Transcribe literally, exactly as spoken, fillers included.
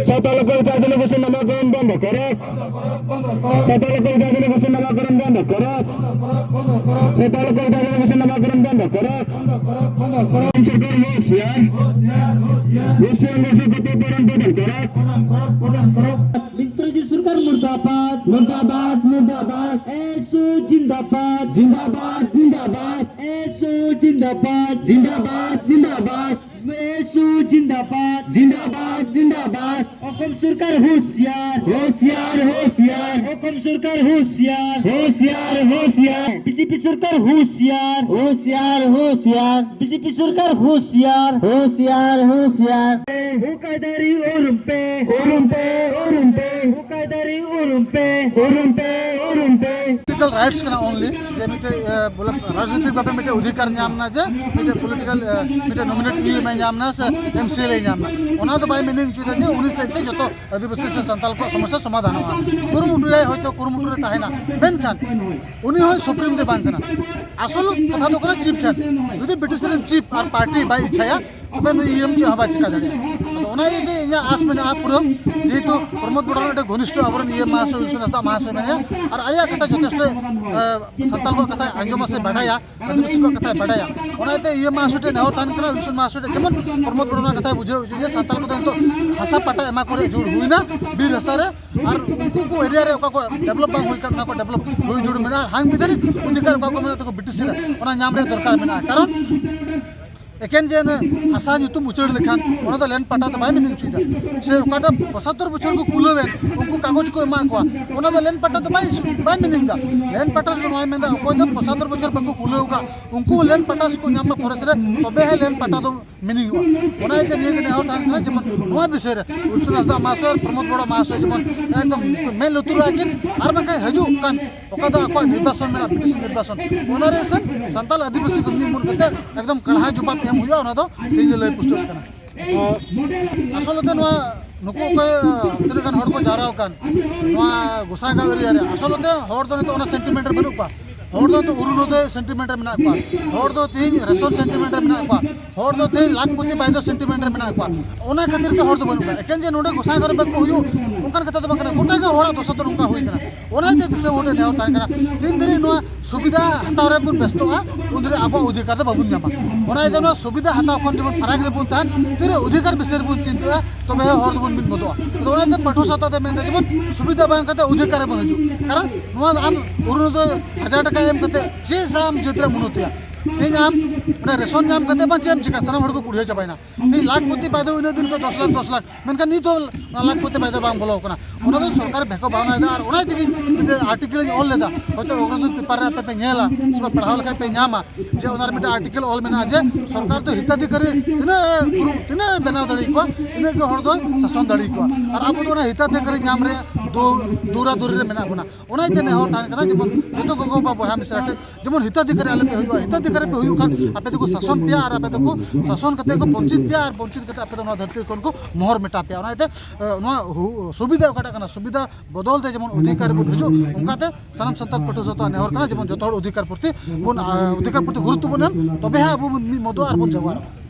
Santal local ᱪᱟᱨ ᱫᱤᱱ ᱜᱷᱳᱥᱴᱤ ᱱᱟᱢᱟᱠᱚᱨᱚᱱ ᱵᱚᱱᱫᱚ ᱠᱚᱨᱚ᱾ ᱥᱟᱱᱛᱟᱲ ᱞᱳᱠᱟᱞ ᱪᱟᱨ ᱫᱤᱱ ᱜᱷᱳᱥᱴᱤ ᱱᱟᱢᱟᱠᱚᱨᱚᱱ ᱵᱚᱱᱫᱚ ᱠᱚᱨᱚ᱾ ᱥᱟᱱᱛᱟᱲ ᱞᱳᱠᱟᱞ ᱪᱟᱨ ᱫᱤᱱ ᱜᱷᱳᱥᱴᱤ ᱱᱟᱢᱟᱠᱚᱨᱚᱱ ᱵᱚᱱᱫᱚ ᱠᱚᱨᱚ᱾ ᱥᱚᱨᱠᱟᱨ ᱦᱳᱥᱤᱭᱟᱨ, ᱜᱷᱳᱥᱴᱤ ᱚᱝᱜᱚ ᱥᱚᱝᱜᱚ ᱯᱚᱨᱚᱱ ᱵᱚᱱᱫᱚ ᱠᱚᱨᱚ᱾ ᱢᱤᱛᱨᱚᱡᱤᱛ ᱥᱚᱨᱠᱟᱨ ᱢᱩᱨᱫᱟᱵᱟᱫ, ᱢᱩᱨᱫᱟᱵᱟᱫ, ᱢᱩᱨᱫᱟᱵᱟᱫ। এসো জিন্দাবাদ, জিন্দাবাদ, জিন্দাবাদ। এসো জিন্দাবাদ, জিন্দাবাদ, জিন্দাবাদ। এসো জিন্দাবাদ, জিন্দাবাদ, জিন্দাবাদ। অসম সরকার হুঁশিয়ার, হুঁশিয়ার, হুঁশিয়ার। অসম সরকার হুঁশিয়ার, হুঁশিয়ার, হুঁশিয়ার। বিজেপি সরকার হুঁশিয়ার, হুঁশিয়ার, হুঁশিয়ার। বিজেপি সরকার হুঁশিয়ার, হুঁশিয়ার, হুঁশিয়ার। ᱦᱩᱸ ᱠᱟᱭᱫᱟᱨᱤ ᱩᱨᱩᱢ ᱯᱮ, ᱩᱨᱩᱢ ᱯᱮ, ᱩᱨᱩᱢ ᱯᱮ᱾ ᱦᱩᱸ ᱠᱟᱭᱫᱟᱨᱤ ᱩᱨᱩᱢ ᱯᱮ, ᱩᱨᱩᱢ ᱯᱮ, ᱩᱨᱩᱢ ᱯᱮ᱾ ᱯᱚᱞᱤᱴᱤᱠᱟᱞ ᱨᱟᱭᱤᱴᱥ ᱠᱟᱱᱟ ᱚᱱᱞᱤ, ᱡᱮ ᱢᱤᱫᱴᱮᱡ, ᱮ, ᱵᱚᱞᱮ ᱨᱟᱡᱽᱱᱤᱛᱤᱠ ᱵᱷᱟᱵᱮ ᱢᱤᱫᱴᱮᱡ ᱚᱫᱷᱤᱠᱟᱨ ᱧᱟᱢ ᱮᱱᱟ, ᱡᱮ ᱢᱤᱫᱴᱮᱡ ᱯᱚᱞᱤᱴᱤᱠᱟᱞ, ᱮ, ᱢᱤᱫᱴᱮᱡ ᱱᱚᱢᱤᱱᱮᱴ ᱮᱢ ᱧᱟᱢ ᱮᱱᱟ ᱥᱮ ᱮᱢᱥᱤᱮᱞ ᱮ ᱧᱟᱢ ᱮᱱᱟ᱾ ᱚᱱᱟ ᱫᱚ ᱵᱟᱭ ᱢᱤᱱᱤᱝ ᱦᱚᱪᱚᱭᱮᱫᱟ ᱡᱮ ᱩᱱᱤ ᱥᱮᱫ ᱛᱮ ᱡᱚᱛᱚ ᱟᱹᱫᱤᱵᱟᱹᱥᱤ ᱥᱮ ᱥᱟᱱᱛᱟᱲ ᱠᱚᱣᱟᱜ ᱥᱚᱢᱚᱥᱥᱟ ᱥᱚᱢᱟᱫᱷᱟᱱᱚᱜᱼᱟ᱾ ᱠᱩᱨᱩᱢᱩᱴᱩᱭᱟᱭ, ᱦᱚᱭᱛᱳ ᱠᱩᱨᱩᱢᱩᱴᱩ ᱨᱮ ᱛᱟᱦᱮᱱᱟ, ᱢᱮᱱᱠᱷᱟᱱ ᱩᱱᱤ ᱦᱚᱸᱭ ᱥᱩᱯᱨᱤᱢ ᱫᱚ ᱵᱟᱝ ᱠᱟᱱᱟ᱾ ᱟᱥᱚᱞ ᱠᱟᱛᱷᱟ ᱫᱚ ᱠᱟᱱᱟ ᱪᱤᱯ ᱴᱷᱮᱱ᱾ ᱡᱩᱫᱤ ᱵᱤᱴᱤᱥᱤ ᱨᱮᱱ ᱪᱤᱯ ᱟᱨ ᱯᱟᱨᱴᱤ ᱵᱟᱭ ᱤᱪᱪᱷᱟᱭᱟ, ᱛᱚᱵᱮ ᱱᱩᱭ ᱤᱭᱟᱹᱢ ᱪᱮᱫ ᱦᱚᱸ ᱵᱟᱭ ᱪᱤᱠᱟ ᱫᱟᱲᱮᱭᱟᱜᱼᱟ᱾ ᱟᱫᱚ ᱚᱱᱟ ᱤᱭᱟᱹᱛᱮ ᱤᱧᱟᱹᱜ ᱟᱥ ᱢᱮᱱᱟᱜᱼᱟ ᱯᱩᱨᱟᱹ, ᱡᱮᱦᱮᱛᱩ ᱯᱨᱚᱢᱳᱫ ᱵᱚᱲᱚᱱ ᱟᱹᱰᱤ ᱜᱷᱚᱱᱤᱥᱴᱷᱚ ᱟᱵᱚᱨᱮᱱ ᱤᱭᱟᱹ ᱢᱟᱦᱟᱥᱚᱭ ᱵᱤᱥᱱᱩ ᱦᱟᱸᱥᱫᱟ ᱢᱟᱦᱟᱥᱚᱭ ᱢᱮᱱᱟᱭᱟ, ᱟᱨ ᱟᱭᱟᱜ ᱠᱟᱛᱷᱟ ᱡᱚᱛᱷᱮᱥᱴᱚ, ᱮ, ᱥᱟᱱᱛᱟᱲ ᱠᱚᱣᱟᱜ ᱠᱟᱛᱷᱟᱭ ᱟᱸᱡᱚᱢᱟ ᱥᱮ ᱵᱟᱰᱟᱭᱟ, ᱟᱹᱫᱤᱵᱟᱹᱥᱤ ᱠᱚᱣᱟᱜ ᱠᱟᱛᱷᱟᱭ ᱵᱟᱰᱟᱭᱟ᱾ ᱚᱱᱟ ᱤᱭᱟᱹᱛᱮ ᱤᱭᱟᱹ ᱢᱟᱦᱟᱥᱚᱭ ᱴᱷᱮᱱ ᱱᱮᱦᱚᱨ ᱛᱟᱦᱮᱱ ᱠᱟᱱᱟ, ᱵᱤᱥᱱᱩ ᱢᱟᱦᱟᱥᱚᱭ ᱴᱷᱮᱱ ᱡᱮᱢᱚᱱ ᱯᱨᱚᱢᱳᱫ ᱵᱚᱲᱚᱱ ᱨᱮᱱᱟᱜ ᱠᱟᱛᱷᱟᱭ ᱵᱩᱡᱷᱟᱹᱣ ᱦᱚᱪᱚᱭᱟ, ᱥᱟᱱᱛᱟᱲ ᱠᱚᱫᱚ ᱱᱤᱛᱚᱜ ᱦᱟᱥᱟ ᱯᱟᱴᱟ ᱮᱢᱟ ᱠᱚᱨᱮ ᱡᱳᱨ ᱦᱩᱭᱱᱟ, ᱵᱤᱨ ᱦᱟᱥᱟ ᱨᱮ, ᱟᱨ ᱩᱱᱠᱩ ᱠᱚ ᱮᱨᱤᱭᱟ ᱨᱮ ᱚᱠᱟ ᱠᱚ ᱰᱮᱵᱷᱞᱚᱯ ᱵᱟᱝ ᱦᱩᱭ ᱠᱟᱱᱟ, ᱚᱱᱟ ᱠᱚ ᱰᱮᱵᱷᱞᱚᱯ ᱦᱩᱭ ᱡᱟᱹᱨᱩᱲ ᱢᱮᱱᱟᱜᱼᱟ᱾ ᱥᱟᱝᱵᱤᱫᱷᱟᱱᱤᱠ ᱚᱫᱷᱤᱠᱟᱨ ᱚᱠᱟ ᱠᱚ ᱢᱮᱱᱟᱜ ᱛᱟᱠᱚ ᱵᱤᱴᱤᱥᱤ ᱨᱮ, ᱚᱱᱟ ᱧᱟᱢ ᱨᱮᱭᱟᱜ ᱫᱚᱨᱠᱟᱨ ᱢᱮᱱᱟᱜᱼᱟ᱾ ᱠᱟᱨᱚᱱ ᱮᱠᱮᱱ ᱡᱮ ᱚᱱᱮ ᱦᱟᱥᱟ ᱧᱩᱛᱩᱢ ᱩᱪᱟᱹᱲ ᱞᱮᱠᱷᱟᱱ ᱚᱱᱟ ᱫᱚ ᱞᱮᱱᱰ ᱯᱟᱴᱟ ᱫᱚ ᱵᱟᱭ ᱢᱤᱱᱤᱝ ᱦᱚᱪᱚᱭᱮᱫᱟ᱾ ᱥᱮ ᱚᱠᱟᱴᱟᱜ ᱯᱚᱸᱪᱟᱛᱛᱳᱨ ᱵᱚᱪᱷᱚᱨ ᱠᱚ ᱠᱩᱞᱟᱹᱣᱮᱱ, ᱩᱱᱠᱩ ᱠᱟᱜᱚᱡᱽ ᱠᱚ ᱮᱢᱟ ᱠᱚᱣᱟ, ᱚᱱᱟ ᱫᱚ ᱞᱮᱱᱰ ᱯᱟᱴᱟ ᱫᱚ ᱵᱟᱭ, ᱵᱟᱭ ᱢᱤᱱᱤᱝ ᱮᱫᱟ᱾ ᱞᱮᱱᱰ ᱯᱟᱴᱟ ᱨᱮᱫᱚ ᱱᱚᱣᱟᱭ ᱢᱮᱱᱫᱟ, ᱚᱠᱚᱭ ᱫᱚ ᱯᱚᱸᱪᱟᱛᱛᱳᱨ ᱵᱚᱪᱷᱚᱨ ᱵᱟᱠᱚ ᱠᱩᱞᱟᱹᱣ ᱟᱠᱟᱫ, ᱩᱱᱠᱩ ᱦᱚᱸ ᱞᱮᱱᱰ ᱯᱟᱴᱟ ᱠᱚ ᱧᱟᱢ ᱢᱟ ᱯᱷᱚᱨᱮᱥᱴ ᱨᱮ, ᱛᱚᱵᱮ ᱦᱮᱸ ᱞᱮᱱᱰ ᱯᱟᱴᱟ ᱫᱚ ᱢᱤᱱᱤᱝᱚᱜᱼᱟ᱾ ᱚᱱᱟ ᱤᱭᱟᱹᱛᱮ ᱱᱤᱭᱟᱹ ᱜᱮ ᱱᱮᱦᱚᱨ ᱛᱟᱦᱮᱱ ᱠᱟᱱᱟ, ᱡᱮᱢᱚᱱ ᱱᱚᱣᱟ ᱵᱤᱥᱚᱭ ᱨᱮ ᱩᱞᱥᱩᱱ ᱦᱟᱸᱥᱫᱟ ᱢᱟᱦᱟᱥᱚᱭ ᱟᱨ ᱯᱨᱚᱢᱳᱫ ᱵᱚᱲᱚ ᱢᱟᱦᱟᱥᱚᱭ ᱡᱮᱢᱚᱱ ᱮᱠᱫᱚᱢ ᱢᱮᱫ ᱞᱩᱛᱩᱨ ᱟᱹᱠᱤᱱ, ᱟᱨ ᱵᱟᱝᱠᱷᱟᱱ ᱦᱤᱡᱩᱜ ᱠᱟᱱ ᱚᱠᱟ ᱫᱚ ᱟᱠᱚᱣᱟᱜ ᱱᱤᱨᱵᱟᱪᱚᱱ ᱢᱮᱱᱟᱜᱼᱟ, ᱵᱤᱴᱤᱥᱤ ᱱᱤᱨᱵᱟᱪᱚᱱ, ᱚᱱᱟ ᱨᱮ ᱥᱮᱱ ᱥᱟᱱᱛᱟᱲ ᱟᱹᱫᱤᱵᱟᱹᱥᱤ ᱠᱚ ᱢᱤᱫ ᱢᱩᱲ ᱠᱟᱛᱮ ᱮᱠᱫᱚᱢ ᱠᱟᱲᱦᱟ ᱡᱚᱵᱟᱵ ᱮᱢ ᱦᱩᱭᱩᱜᱼᱟ, ᱚᱱᱟ ᱫᱚ ᱛᱮᱦᱮᱧ ᱞᱮ ᱞᱟᱹᱭ ᱯᱩᱥᱴᱟᱹᱣ ᱠᱟᱱᱟ᱾ ᱟᱥᱚᱞ ᱛᱮ ᱱᱚᱣᱟ ᱱᱩᱠᱩ ᱚᱠᱚᱭ, ᱛᱤᱱᱟᱹᱜ ᱜᱟᱱ ᱦᱚᱲ ᱠᱚ ᱡᱟᱣᱨᱟ ᱟᱠᱟᱱ ᱱᱚᱣᱟ ᱜᱚᱸᱥᱟᱭᱜᱟᱸᱣ ᱮᱨᱤᱭᱟ ᱨᱮ, ᱟᱥᱚᱞ ᱛᱮ ᱦᱚᱲ ᱫᱚ ᱱᱤᱛᱚᱜ ᱚᱱᱟ ᱥᱮᱱᱴᱤᱢᱮᱱᱴ ᱨᱮ ᱵᱟᱹᱱᱩᱜ ᱠᱚᱣᱟ᱾ ᱦᱚᱲ ᱫᱚ ᱚᱨᱩᱱᱳᱫᱚᱭ ᱥᱮᱱᱴᱤᱢᱮᱱᱴ ᱨᱮ ᱢᱮᱱᱟᱜ ᱠᱚᱣᱟ, ᱦᱚᱲ ᱫᱚ ᱛᱮᱦᱮᱧ ᱨᱮᱥᱚᱱ ᱥᱮᱱᱴᱤᱢᱮᱱᱴ ᱨᱮ ᱢᱮᱱᱟᱜ ᱠᱚᱣᱟ, ᱦᱚᱲ ᱫᱚ ᱛᱮᱦᱮᱧ ᱞᱟᱠᱷᱯᱚᱛᱤ ᱵᱟᱭᱫᱚ ᱥᱮᱱᱴᱤᱢᱮᱱᱴ ᱨᱮ ᱢᱮᱱᱟᱜ ᱠᱚᱣᱟ᱾ ᱚᱱᱟ ᱠᱷᱟᱹᱛᱤᱨ ᱛᱮ ᱦᱚᱲ ᱫᱚ ᱵᱟᱹᱱᱩᱜ ᱠᱚᱣᱟ᱾ ᱮᱠᱮᱱ ᱡᱮ ᱱᱚᱰᱮ ᱜᱚᱸᱥᱟᱭ ᱜᱷᱟᱨᱚᱸᱡᱽ ᱵᱟᱠᱚ ᱦᱩᱭᱩᱜ, ᱚᱱᱠᱟᱱ ᱠᱟᱛᱷᱟ ᱫᱚ ᱵᱟᱝ ᱠᱟᱱᱟ᱾ ᱜᱚᱴᱟ ᱜᱮ ᱦᱚᱲᱟᱜ ᱫᱚᱥᱟ ᱫᱚ ᱱᱚᱝᱠᱟ ᱦᱩᱭ ᱠᱟᱱᱟ᱾ ᱚᱱᱟ ᱤᱭᱟᱹᱛᱮ ᱫᱤᱥᱚᱢ ᱦᱚᱲ ᱴᱷᱮᱱ ᱱᱮᱦᱚᱨ ᱛᱟᱦᱮᱱ ᱠᱟᱱᱟ, ᱛᱤᱱ ᱫᱷᱟᱹᱨᱤᱡ ᱱᱚᱣᱟ ᱥᱩᱵᱤᱫᱷᱟ ᱦᱟᱛᱟᱣ ᱨᱮ ᱵᱚᱱ ᱵᱮᱥᱛᱚᱜᱼᱟ, ᱩᱱ ᱫᱷᱟᱹᱨᱤᱡ ᱟᱵᱚᱣᱟᱜ ᱚᱫᱷᱤᱠᱟᱨ ᱫᱚ ᱵᱟᱵᱚᱱ ᱧᱟᱢᱟ᱾ ᱚᱱᱟ ᱤᱭᱟᱹᱛᱮ ᱱᱚᱣᱟ ᱥᱩᱵᱤᱫᱷᱟ ᱦᱟᱛᱟᱣ ᱠᱷᱚᱱ ᱡᱮᱢᱚᱱ ᱯᱷᱟᱨᱟᱠ ᱨᱮᱵᱚᱱ ᱛᱟᱦᱮᱱ, ᱛᱤᱱᱟᱹᱜ ᱚᱫᱷᱤᱠᱟᱨ ᱵᱤᱥᱚᱭ ᱨᱮᱵᱚᱱ ᱪᱤᱱᱛᱟᱹᱜᱼᱟ, ᱛᱚᱵᱮ ᱦᱚᱲ ᱫᱚᱵᱚᱱ ᱢᱤᱫ ᱜᱚᱫᱚᱜᱼᱟ᱾ ᱟᱫᱚ ᱚᱱᱟ ᱤᱭᱟᱹᱛᱮ ᱯᱟᱹᱴᱷᱩᱣᱟᱹ ᱥᱟᱶᱛᱟ ᱫᱚ ᱢᱮᱱᱫᱟ ᱡᱮᱢᱚᱱ ᱥᱩᱵᱤᱫᱷᱟ ᱵᱟᱝ ᱠᱟᱛᱮ ᱚᱫᱷᱤᱠᱟᱨ ᱨᱮᱵᱚᱱ ᱦᱤᱡᱩᱜ᱾ ᱠᱟᱨᱚᱱ ᱱᱚᱣᱟ ᱫᱚ ᱟᱢ ᱚᱨᱩᱱᱳᱫᱚᱭ ᱦᱟᱡᱟᱨ ᱴᱟᱠᱟ ᱮᱢ ᱠᱟᱛᱮ ᱪᱮᱫ ᱥᱮ ᱟᱢ ᱡᱟᱹᱛ ᱨᱮ ᱩᱱᱱᱚᱛᱤᱭᱟ? ᱛᱮᱦᱮᱧ ᱟᱢ ᱚᱱᱟ ᱨᱮᱥᱚᱱ ᱧᱟᱢ ᱠᱟᱛᱮ ᱵᱟᱝ ᱪᱮᱫ ᱮᱢ ᱪᱤᱠᱟ? ᱥᱟᱱᱟᱢ ᱦᱚᱲ ᱠᱚ ᱠᱩᱲᱤᱭᱟᱹ ᱪᱟᱵᱟᱭᱮᱱᱟ᱾ ᱛᱮᱦᱮᱧ ᱞᱟᱠᱷᱯᱚᱛᱤ ᱵᱟᱭᱫᱚ ᱤᱱᱟᱹᱜ ᱫᱤᱱ ᱠᱷᱚᱱ ᱫᱚᱥ ᱞᱟᱠᱷ, ᱫᱚᱥ ᱞᱟᱠᱷ, ᱢᱮᱱᱠᱷᱟᱱ ᱱᱤᱛ ᱦᱚᱸ ᱚᱱᱟ ᱞᱟᱠᱷᱯᱚᱛᱤ ᱵᱟᱭᱫᱚ ᱵᱟᱝ ᱵᱚᱞᱚ ᱟᱠᱟᱱᱟ᱾ ᱚᱱᱟ ᱫᱚ ᱥᱚᱨᱠᱟᱨ ᱵᱷᱮᱠᱚ ᱵᱷᱟᱵᱽᱱᱟᱭᱮᱫᱟ᱾ ᱟᱨ ᱚᱱᱟ ᱛᱮᱜᱮ ᱢᱤᱫᱴᱮᱱ ᱟᱨᱴᱤᱠᱮᱞ ᱤᱧ ᱚᱞ ᱞᱮᱫᱟ, ᱦᱚᱭᱛᱳ ᱚᱜᱨᱚᱫᱩᱛ ᱯᱮᱯᱟᱨ ᱨᱮ ᱟᱯᱮ ᱯᱮ ᱧᱮᱞᱟ ᱥᱮ ᱯᱟᱲᱦᱟᱣ ᱞᱮᱠᱷᱟᱡ ᱯᱮ ᱧᱟᱢᱟ, ᱡᱮ ᱚᱱᱟ ᱨᱮ ᱢᱤᱫᱴᱮᱱ ᱟᱨᱴᱤᱠᱮᱞ ᱚᱞ ᱢᱮᱱᱟᱜᱼᱟ ᱡᱮ ᱥᱚᱨᱠᱟᱨ ᱫᱚ ᱦᱤᱛᱟᱫᱷᱤᱠᱟᱨᱤ ᱛᱤᱱᱟᱹᱜ ᱜᱨᱩᱯ, ᱛᱤᱱᱟᱹᱜ ᱵᱮᱱᱟᱣ ᱫᱟᱲᱮᱭᱟᱠᱚᱣᱟ, ᱤᱱᱟᱹᱜ ᱜᱮ ᱦᱚᱲ ᱫᱚᱭ ᱥᱟᱥᱚᱱ ᱫᱟᱲᱮᱭᱟᱠᱚᱣᱟ᱾ ᱟᱨ ᱟᱵᱚ ᱫᱚ ᱚᱱᱟ ᱦᱤᱛᱟᱫᱷᱤᱠᱟᱨᱤ ᱧᱟᱢ ᱨᱮ ᱫᱚ ᱫᱚᱨᱟ ᱫᱚᱨᱤ ᱨᱮ ᱢᱮᱱᱟᱜ ᱵᱚᱱᱟ᱾ ᱚᱱᱟ ᱤᱭᱟᱹᱛᱮ ᱱᱮᱦᱚᱨ ᱛᱟᱦᱮᱱ ᱠᱟᱱᱟ, ᱡᱮᱢᱚᱱ ᱡᱚᱛᱚ ᱜᱚᱜᱚ ᱵᱟᱵᱟ ᱵᱚᱭᱦᱟ ᱢᱤᱥᱨᱟ ᱴᱷᱮᱱ ᱡᱮᱢᱚᱱ ᱦᱤᱛᱟᱫᱷᱤᱠᱟᱨᱤ ᱟᱞᱚ ᱯᱮ ᱦᱩᱭᱩᱜᱼᱟ᱾ ᱦᱤᱛᱟᱫᱷᱤᱠᱟᱨᱤ ᱯᱮ ᱦᱩᱭᱩᱜ ᱠᱷᱟᱱ ᱟᱯᱮ ᱫᱚᱠᱚ ᱥᱟᱥᱚᱱ ᱯᱮᱭᱟ ᱟᱨ ᱟᱯᱮ ᱫᱚᱠᱚ ᱥᱟᱥᱚᱱ ᱠᱟᱛᱮ ᱠᱚ ᱵᱚᱧᱪᱤᱛ ᱯᱮᱭᱟ ᱟᱨ ᱵᱚᱧᱪᱤᱛ ᱠᱟᱛᱮ ᱟᱯᱮ ᱫᱚ ᱱᱚᱣᱟ ᱫᱷᱟᱹᱨᱛᱤ ᱠᱷᱚᱱ ᱠᱚ ᱢᱚᱦᱚᱨ ᱢᱮᱴᱟ ᱯᱮᱭᱟ᱾ ᱚᱱᱟ ᱤᱭᱟᱹᱛᱮ, ᱮ, ᱱᱚᱣᱟ ᱦᱩ-, ᱥᱩᱵᱤᱫᱷᱟ ᱚᱠᱟᱴᱟᱜ ᱠᱟᱱᱟ, ᱥᱩᱵᱤᱫᱷᱟ ᱵᱚᱫᱚᱞ ᱛᱮ ᱡᱮᱢᱚᱱ ᱚᱫᱷᱤᱠᱟᱨ ᱵᱚᱱ ᱦᱤᱡᱩᱜ, ᱚᱱᱠᱟᱛᱮ ᱥᱟᱱᱟᱢ ᱥᱟᱱᱛᱟᱲ ᱯᱟᱹᱴᱷᱩᱣᱟᱹ ᱥᱟᱶᱛᱟ ᱱᱮᱦᱚᱨ ᱠᱟᱱᱟ, ᱡᱮᱢᱚᱱ ᱡᱚᱛᱚ ᱦᱚᱲ ᱚᱫᱷᱤᱠᱟᱨ ᱯᱨᱚᱛᱤ ᱵᱚᱱ, ᱟ, ᱚᱫᱷᱤᱠᱟᱨ ᱯᱨᱚᱛᱤ ᱜᱩᱨᱩᱛᱛᱚ ᱵᱚᱱ ᱮᱢ, ᱛᱚᱵᱮ ᱦᱟᱸᱜ ᱟᱵᱚ ᱵᱚᱱ ᱢᱤᱫ ᱢᱚᱫᱚᱜᱼᱟ ᱟᱨ ᱵᱚᱱ ᱡᱟᱣᱨᱟᱜᱼᱟ᱾